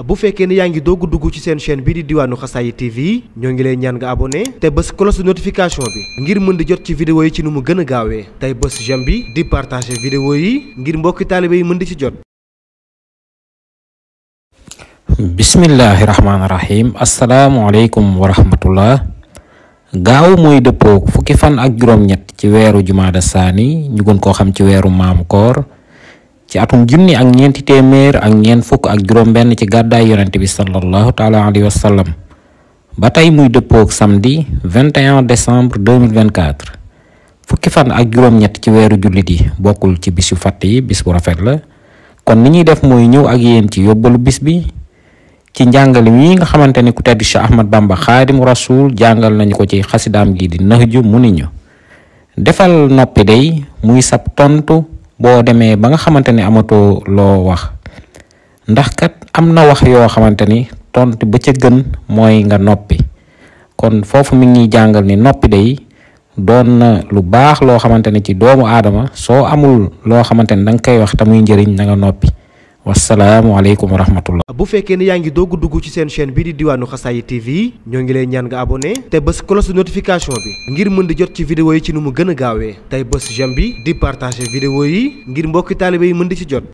bu fekkee ne yaa ngi doog dugg ci seen chaîne bi di Diwaanu Xasaayid TV ñoo ngi lay ñaan nga abonné te bës cloche de notification bi ngir mën di jot ci vidéo yi ci nu mu gën a gaawee tey bës j'aime bi di partager vidéo yi ngir mbokki taalibe yi mën di ci jot. bismillahi rahmaani rahim asalaamualeykum wa rahmatullah. gaaw mooy dëppoo fukki fan ak juróom-ñett ci weeru jumaada saani ñu gën koo xam ci weeru maamu koor ci atum junni ak ñeenti téeméer ak ñeent fukk ak juróom-benn ci gàddaay yonente bi sallallahu taala alayhi wa sallam ba tey muy dëppook samedi 21 décembre 2024 fukki fan ak juróom-ñett ci weeru jullit yi bokkul ci bis yu fàtt yi bis bu rafet la kon ni ñuy def mooy ñëw ak yéen ci yóbbalu bis bi ci njàngale mi nga xamante ni ku tedd Cheikh Ahmad Bamba Xaadimu Rasuul jàngal nañu ko ci xasidaam gi di Nahju mu ni ñu defal noppi day muy sab tontu boo demee ba nga xamante ni amatoo loo wax ndax kat am na wax yoo xamante ni tontu ba ca gën mooy nga noppi kon foofu mi ngi jàngal ni noppi day doon na lu baax loo xamante ni ci doomu aadama soo amul loo xamante ni da nga koy wax te muy njëriñ na nga noppi wasalaamualeykum wa rahmatullah. bu fekkee ne yaa ngi doog dugg ci seen chaîne bi di Diwaanu Xasaayid TV ñoo ngi lay ñaan nga abonné te bës cloche de notification bi ngir mën di jot ci vidéo yi ci nu mu gën a gaawee tey bës j'aime bi di partager vidéo yi ngir mbokki taalibe yi mën di ci jot.